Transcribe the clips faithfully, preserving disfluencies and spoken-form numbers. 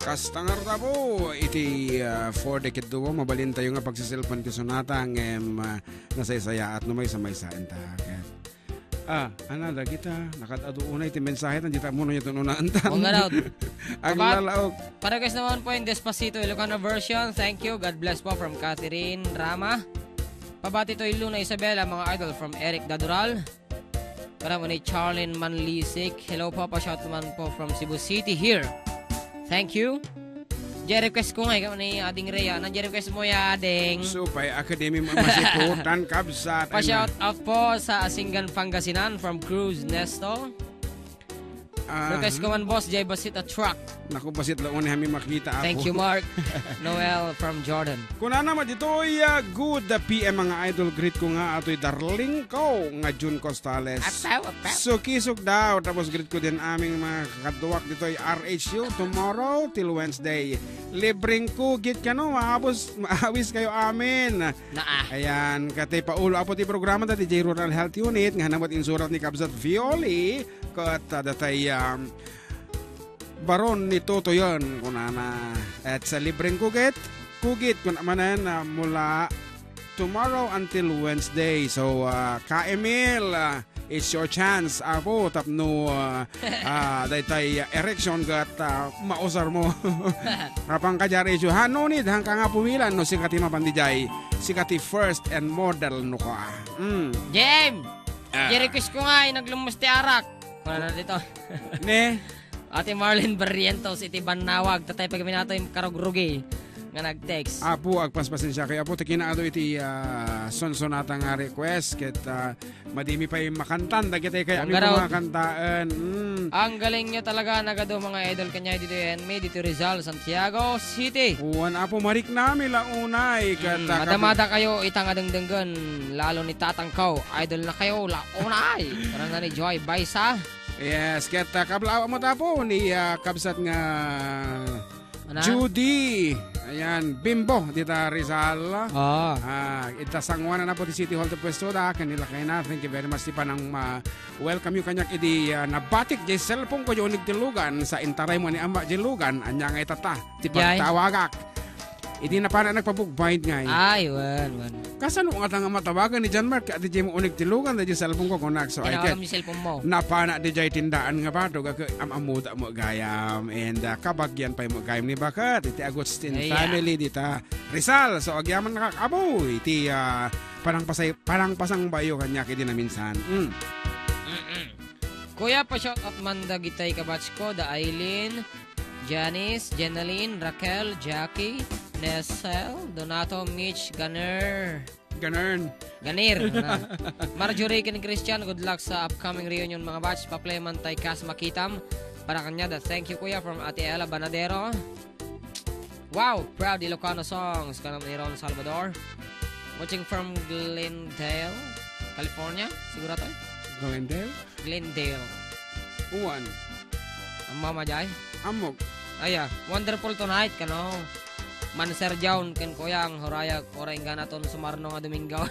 Kasta ngarud, Apo, iti, ah, four decade duo, mabalintayo nga pagsiselfon ti sonata, ngem, ah, nasaysayaat no maysa-maysaenta. Ket, ah, ana, dagita, nakad-adu unay ti mensahe, tan dita muna niya tununaantan. Wen ngarud. Aglalaok. Parequest naman po in Despacito, Ilocano version. Thank you. God bless po from Catherine Rama. Pabati to Luna Isabela, mga idol, from Eric Dadural. Para mo ni Charlene Manlisik. Hello po, pa-shout naman po from Cebu City here. Thank you. Jay, request ko nga, ikaw ni Ading Rhea. Nandiyan request mo ya, Ading. Supay, Academy mo masiputan, kabsat. Pa-shout out po sa Asingan, Pangasinan from Cruz Nesto. Ah. Request ko man, boss, Jay Basit a truck. Naku, basit la unay mi makita, Apo. Thank you, Mark. Noel from Jordan. Kunana met ditoy, ah, good P M, mga idol. Greet ko nga atoy darling ko nga Jun Costales. Apaw, apaw. Sukisok daw. Tapos greet ko din aming mga kakaduak ditoy R H U tomorrow till Wednesday. Libreng kugit kano, maabos, maawis kayo amin. Naa. Ayan, katay paulo, Apo, ti programa da D J Rural Health Unit, nga namat insurat ni Kabsat Violi, ket, ah, datay, um, Baron ni Totoyon, kunana. Et sa libreng kugit, kugit, kun manen, ah, mula tomorrow until Wednesday. So, ah, Ka Emil, ah, it's your chance, Apo, tapno, ah, ah, daytay, ah, erection ket, ah, mausar mo. Rapang ka diay, Rejo. Ha, no need, hangka nga pumilan, no, sika ti mapan di jay. Sika ti first and model, no, ka. Mm. Jem! Ah. Di request ko nga, eh, naglumos ti arak. Wala na dito. Ne? Ate Marlene Barrientos, iti Bannawag, tatay pagminatoy karugrugi nga nag-text. Apo, agpaspasensia kayo, Apo, ti kinaado iti, ah, sonsonata nga request, ket, ah, madimi pay makantan, dagiti kay Ang ami garaw. Mga kantaen. Mm. Ang galing nyo talaga, nagado mga idol kanya dito yan, may dito Rizal, Santiago City. Uwan, Apo, mariknami la unay, ket, Mm, ah, madamada kayo, itang adengdenggen, lalo ni Tatang Kaw, idol na kayo, la unay. Parang na ni Joy Baisa. Yes, ket, ah, kablaw mo tapo ni, ah, kabsat nga Ana? Judy. Ayan, Bimbo, dita Rizal. Oo. Ah, ita San Juan na po ti City Hall ti pwesto da, kanila kayna. Thank you very much, ti panang ma-, welcome you kanyak idi, ah, nabatik di cellphone ko, di unig ti lugan, sa intaray mo ni Ama di lugan, anya nga itata, ti Yay. Pagtawagak. Idi napana nagpabugbayd ngay. Ay, wen, wen. Kasano nga ta nga matawagan ni John Mark? Adi di mo unig ti lugan, di cellphone ko, kunak. So, ay, Tinawagam ket ni cellphone mo. Napana di jay tindaan nga badog, ag-, am-amuda mo gayam. And, ah, kabagyan pay mo gayam ni baket. Iti Agustin Ay, yeah. family dita Rizal. So, agyaman na kakaboy. Iti, ah, panangpasay-, panangpasangbayo kanya kiti naminsan. Mm. Mm-mm. Kuya, pa-shout out man dagitay kabatch ko, da Aileen, Janice, Jenaline, Raquel, Jackie, Nesel, Donato, Mitch, Ganer. Ganern. Ganir. Marjorie ken Christian, good luck sa upcoming reunion, mga batch. Pa-play man tay kas makitam. Para kanya, da. Thank you, kuya, from Ate Ella Banadero. Wow! Proud Ilocano songs. Kanam ni Ron Salvador. Watching from Glendale, California. Siguro to eh. Glendale? Glendale. Uwan. Ang mama jay? Amog. Aya, wonderful tonight, kano? Man Sir John, ken Kuyang, huraya, oray nga naton sumarno nga Domingo.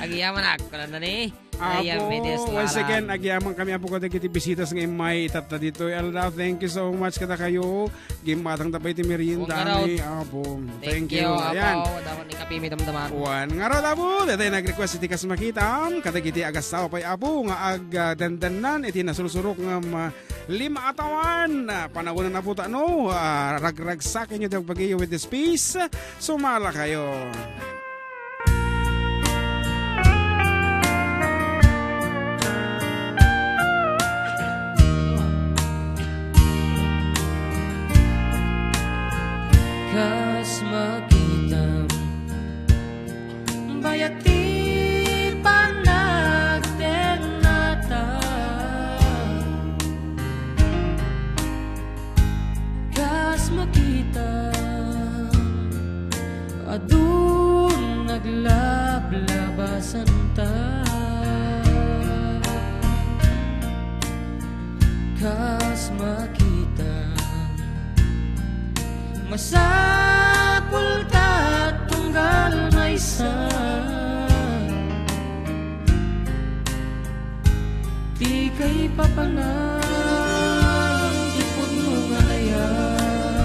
Agiyaman ak, kano na ni? Apo, Ayan, may Diyos once lala. Again, agiyaman kami, Apo, kadagiti bisitas nga immay itatta ditoy. Alda, thank you so much kada kayo. Gimmatang ta pay ti merienda Kung garaw. Ni Apo. Thank Thank you. you, Apo. Ayan. Dapat ni kape may damdaman. Wan, ngarud, Apo, daytoy nag-request iti kas makita. Kadagiti agasawa pay, Apo, nga ag, ah, dandannan iti nasursurok nga ma-, lima a tawen. Ah, panawen na po ta, no? Ah, ragragsaken nyo, dagbagiyo with this peace. Sumala kayo. Kas makitam, bayat ti panagtennata. Kas makita, adun naglablabasanta. Kas makita, masapul ta tunggal maysa. Ti kaipapanan ti pudno nga layad.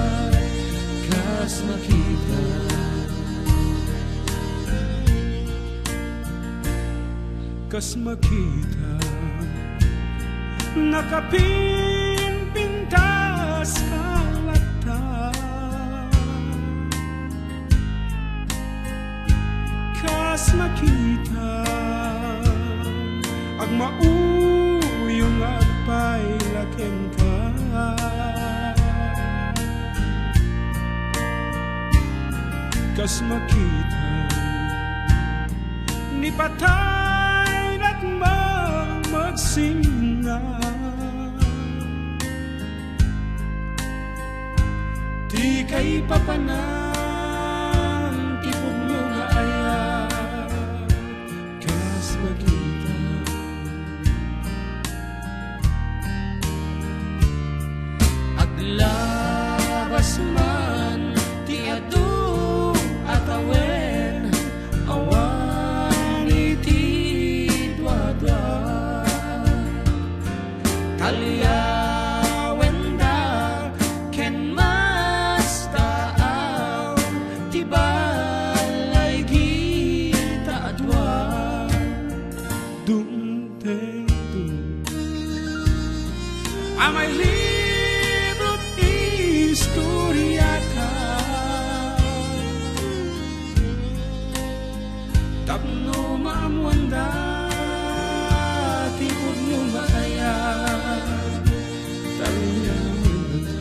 Kas makita, nakapimpintas ka latta. Kas makita, agmauyong nga agpaylaken ka. Kas makita, ni patay datmang magsina. Ti kaipapanan ti pudno nga ayat, kas makita. Aglabas man ti adu a tawen, awan iti duadua. Talyawenda ken mastaaw ti balay gita a dua. Dumtengto. Amay libro't istoriata. Tapno maammoanda ti pudno nga ayat. Talyawenda.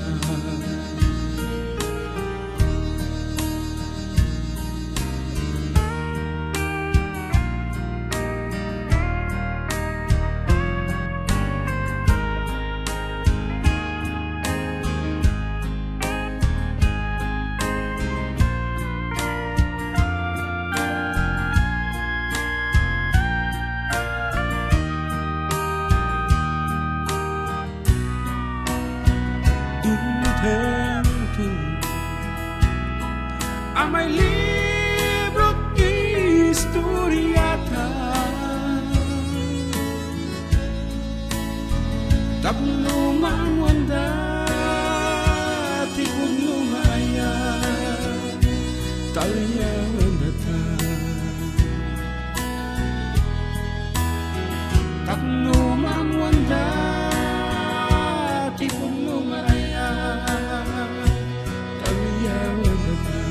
Dumtengto. Amay libro't istoriata. Tapno maammoanda ti pudno nga ayat, talyawendata. Tapno maammoanda ti pudno nga ayat, talyawendata.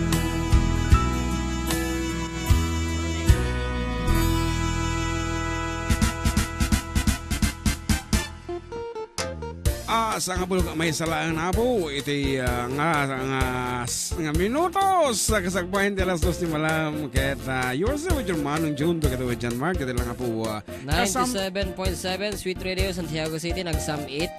Ah, sa nga bulok, maysa laeng, Apo, iti, ah, nga, nga, nga minutos, ah, kasagpaen ti alas dos ti malam, ket, ah, yours with your Manong Jun, together with John Mark, iti lang, Apo, ah, kasam- ninety-seven point seven Sweet Radio, Santiago City, nagsam-it.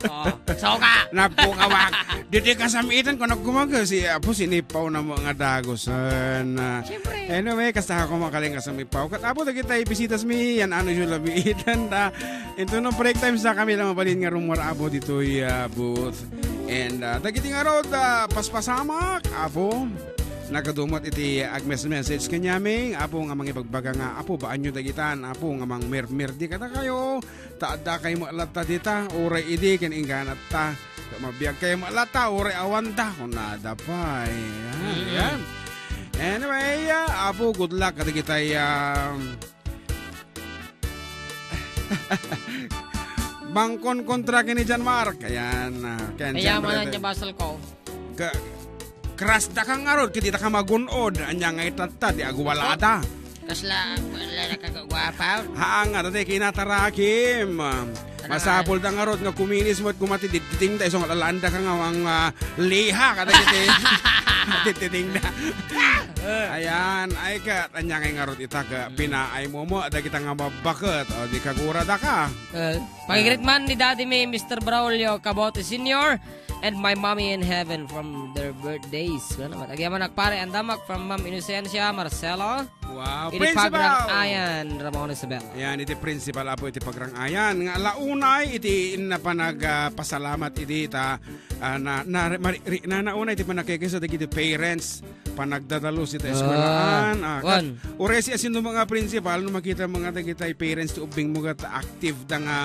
Oh, sauka! Napukawak. Didi kasam-itan, kunak kumaga, si, Apo, sinipaw na mo nga dagusan, ah. Siyempre. Anyway, kasta ako makaling kasam-ipaw. Ket, Apo, dagiti bisitas mi, yan, ano, yung labiitan, da. Into no break time sa kami lang mabalin nga rumor, Apo, ditoy, ah, booth. And, ah, dagiti ngarud, ah, paspasamak, Apo. Nakadumat iti agmes-message kaniami, Apo, nga mangibagbaga nga, Apo, baanyo dagitan, Apo, nga mangmermerdi kadakayo, ta adda kay met latta dita, uray idi ken ingganatta. Mabiag kay met latta, uray awanta, kunada pay. Yan, mm, yan. Anyway, ah, Apo, good luck kadagitay, ah, mangkonkontra ken ni John Mark. Ayan, ah, ken kaya siyempre, manan ti basol ko. Ka-, crush da ka ngarud, ket dita ka magun-od. Ania nga itatta, di agwalada. Kasla, wala na kagagwapa. Haan nga, dati kinatarakim. Masapul da ngarud nga kuminis mo at kumati, didditing da, isong alanda ka nga, ang, ah, liha, kada kiti. Didditing da. Ayan, ay ka, anya nga ngarud ita ka, pinaay mo mo, ada kita nga mabaket, o di kagura da ka. Eh, pag-greet man ni Daddy May, Mister Braulio Cabote Senior, and my mommy in heaven from their birthdays. Ano naman? Agyaman ak pare, andamak from Ma'am Inocencia Marcelo. Wow, Ini Principal! Pagrang Ayan, Ramon Isabel. Yan, iti principal, Apo, iti Pagrang Ayan. Nga launay, iti inna panag, ah, pasalamat, iti ta, ah, na, na, mari-, ri-, na, naunay, iti panagkikisa, dagiti parents, panagdadalus iti eskwelahan. Ah, kat-, wan. Uray siasino mga principal, no makita mga dagiti parents, ti ubbing mo kat active da nga,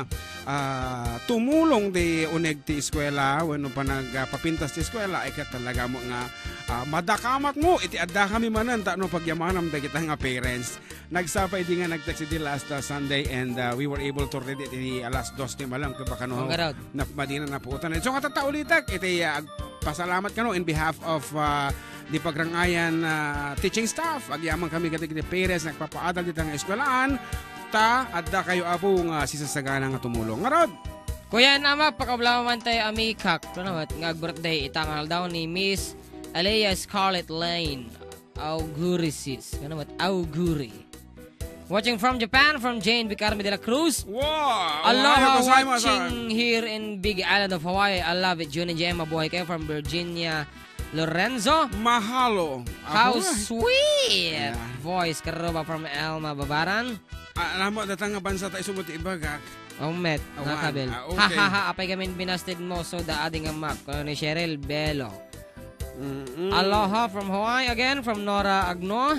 ah, tumulong ti uneg ti eskwela, wenno panag, ah, papintas ti eskwela, ay kat talaga mo nga, ah, madakamat mo, iti adda kami manen, ta no pagyamanam dagita nga parents. Nagsapay di nga nag-text iti last, uh, Sunday, and, uh, we were able to read it iti alas dos ti malam, kaya baka no, Oh, garod. nap-, madina napuotan. So, nga tata ulitek, iti, uh, agpasalamat kano in behalf of, uh, di pagrangayan, uh, teaching staff. Agyaman kami kadagiti parents, nagpapaadal dita nga eskwelahan. Ta, adda kayo, Apo, nga sisasagana nga tumulong. Ngarod! Kuya and Ama, pakablaman tayo, amikak. Ano naman, nga birthday, itang aldaw ni Miss Alea Scarlett Lane. Auguri, sis. Ano naman, Auguri. Watching from Japan, from Jane Bicarme de la Cruz. Wow! Aloha, ohayou gozaimasu. Watching here in Big Island of Hawaii. I love it. June and Gemma, buhay kayo from Virginia Lorenzo. Mahalo. How Apo, eh. sweet! Yeah. Voice, karuba from Elma Babaran. Ah, alam mo, datang nga bansa tayo sumot ibagak. Oh, met. Awan. Nakabel. Ah, okay. Ha, ha, ha, apay kami binasted mo, so da ading amak. Kuno ni Cheryl Belo. Mm-mm. Aloha from Hawaii again, from Nora Agno.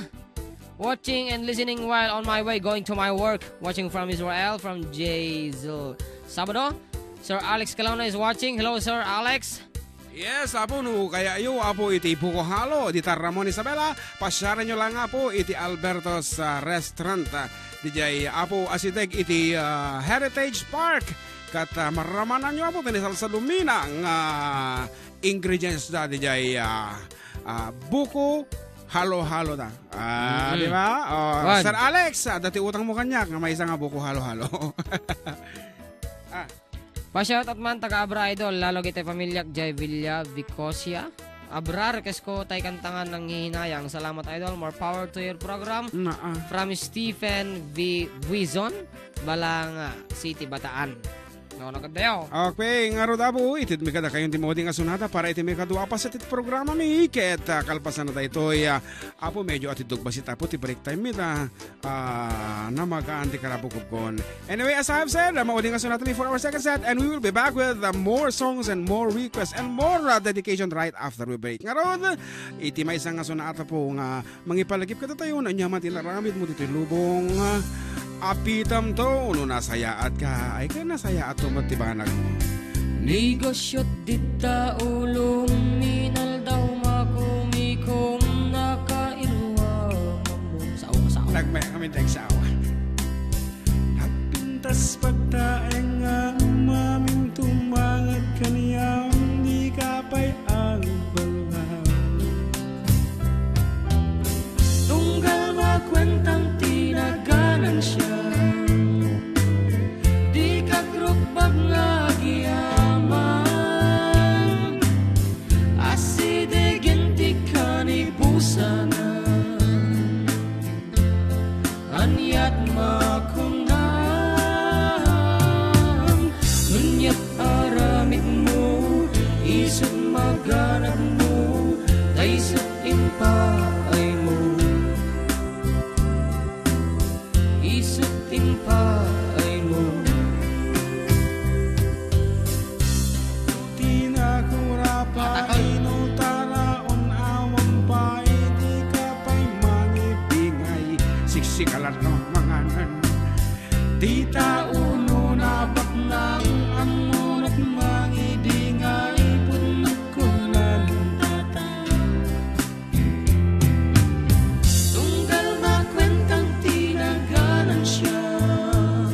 Watching and listening while on my way going to my work. Watching from Israel, from Jazel Sabado. Sir Alex Calona is watching. Hello, Sir Alex. Yes, Apo, no, kaya iyo, Apo, iti Buko Halo, di Taramon Isabela, pasyaren nyo lang, Apo, iti Alberto's, ah, Restaurant, ah, di jay, Apo, asideg iti, ah, Heritage Park, kat, ah, maramanan nyo, Apo, ti ni salsa lumina nga ingredients da, di jay, ah, ah, buko halo-halo da. Ah, Mm-mm. di ba? Oh, Wan. Sir Alex, ah, dati utang mo kanya, nga maysa nga buko halo-halo. Ah. Pa-shoutout man, taga Abra, idol, lalo giti familiak, jay Villa Vicosia. Abra, request ko, tay kantangan nanghihinayang. Salamat, idol. More power to your program. Naa. From Stephen V. Buizon, Balanga City, Bataan. No, nagadayo. Okay, ngarud, Apo, itedmi kadakayon ti maudi nga sonata para iti maikadua a paset iti programami, ket, ah, kalpasan na daytoy, ah, Apo, medyo atiddog bassit, Apo, ti break time mi, ta, ah, namagaan ti karabukobkon. Anyway, as I have said, ah, maudi nga sonata mi for our second set, and we will be back with, ah, more songs and more requests and more, ah, dedication right after we break. Ngarud, iti maysa nga sonata, Apo, nga mangipalagip kadatayo, ania man ti inaramidmo ditoy lubong, ah, apitemto, no nasayaatka, ay, ket nasayaatto met ti banag. Negosyo't dita ulom, inaldaw makumikom, nakairuam. Sao, sao. Nagme-, kami nagsawa. Nagpintas pagtaengan, mamintumangan kaniam, dika pay agbalbal. Tunggal makuentam ti naganansiam, dika agrukbab nga agyaman, asidegen ti kanibusanan. Aniat makunam, aniat aramidmo, isut maganadmo, ta isut impaaymo. Isut impaaymo. Ti nakura pay no taraon awan pay, dika pay mangibingay. Siksikalan no manganan. Ti tao no nabaknang, ammonak mangibingay, pudno kunan tata. Tunggal makuentam ti naganansiam,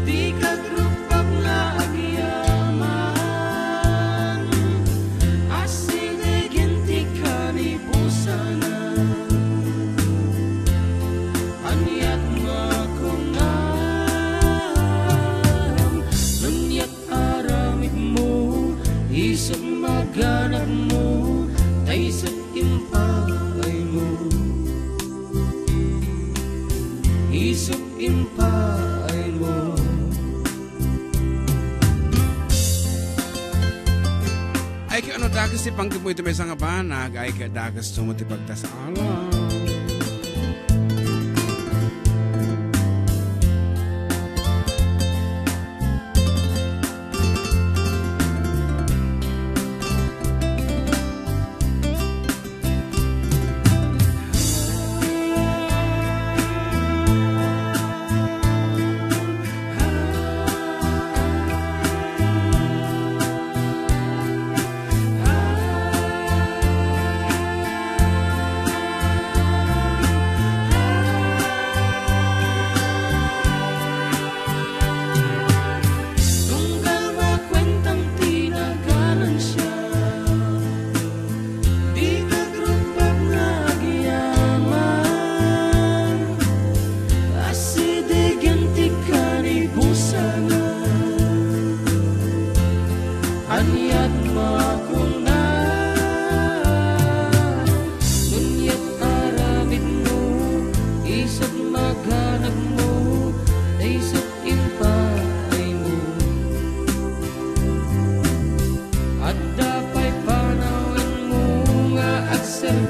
dika agrukbab nga agyaman, asidegen ti kanibusanan. Aniat makunam, aniat aramidmo, isut maganadmo, ta isut impaaymo. Isut impaaymo. Ay, kaya ano, dakes ti panggepmo iti maysa nga banag, ay, kaya dakes ti pagtasala.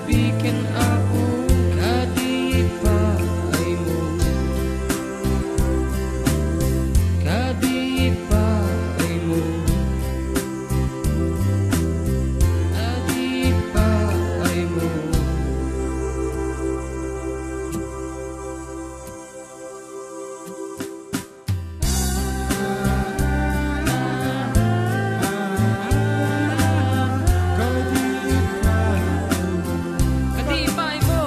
Biken Apo, kadi pa ay mo. Kadi pa ay mo. Kadi pa ay mo. Kadi pa ay mo.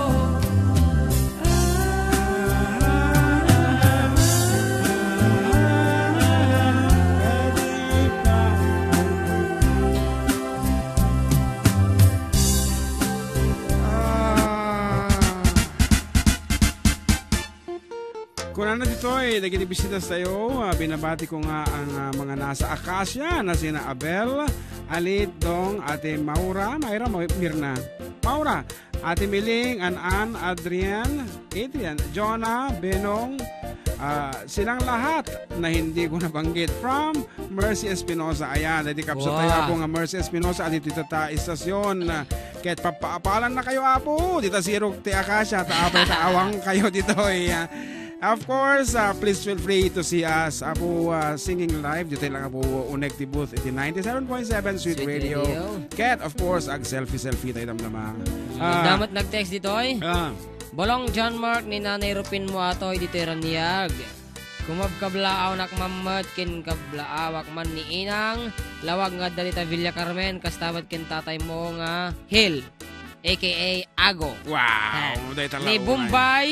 Ah. Kunana ditoy, dagiti bisita tayo, ah, binabati ko nga ang, ah, mga nasa Acacia na sina Abel, Alit, Dong, Ate Maura, Mayra, Mo-, Mirna. Maura, Ate Miling, An-an, Adrian, Adrian, Jonah, Benong, ah, silang lahat na hindi ko nabanggit. From Mercy Espinosa. Ayan, dagiti kapsat tayo, Wow. Apo, nga Mercy Espinosa, at dito ta istasyon. Ket papaapalan na kayo, Apo. Dita sirok ti Acacia, ta apay ta awang kayo ditoy. Of course, ah, please feel free to see us, Apo, ah, singing live. Dito lang, Apo, unek ti booth iti ninety-seven point seven Sweet Sweet Radio. Radio. Ket, of course, ag selfie-selfie tayo damdama. Ah, Damat nag-text ditoy. Ah. Bolong John Mark ni Nanay Rupin mo atoy ditoy Raniag. Kumabkablaaw nak mammet ken kablaawak man ni Inang, lawag nga adda dita Villa Carmen, kasta met ken tatay mo nga Hil, A K A Ago. Wow, Ah, dayta ni launay. Bombay,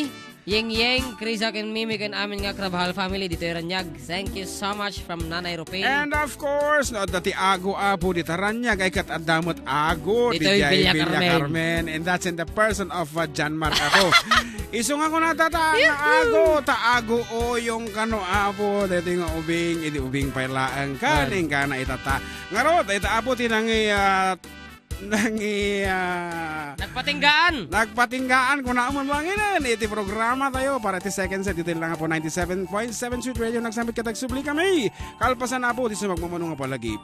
Yeng Yeng, Krisa ken Mimi ken amin nga Krabhal family ditoy Raniag. Thank you so much from Nanay Rupin. And of course, no, adda ti Ago, Apo, dita Raniag, ay ket adda met Ago, Ditoy ditoy Villa Villa Carmen. Carmen. And that's in the person of, uh, John Mark, Apo. Isu nga kunata ta, Yahoo! Ago, ta Ago, oyong kano, Apo, daytoy nga ubing, idi ubing pay laeng, kan, Kan. Inggana itata. Ngarud, dayta, Apo, ti nangi, ah, nangi, ah, Nagpatinggaan. Nagpatinggaan, kuna man manginen, iti programa tayo, para iti second set, dito lang, Apo, ninety-seven point seven Sweet Radio, nagsambit ket agsubli kami. Kalpasan, Apo, ti sumagmamano nga palagip.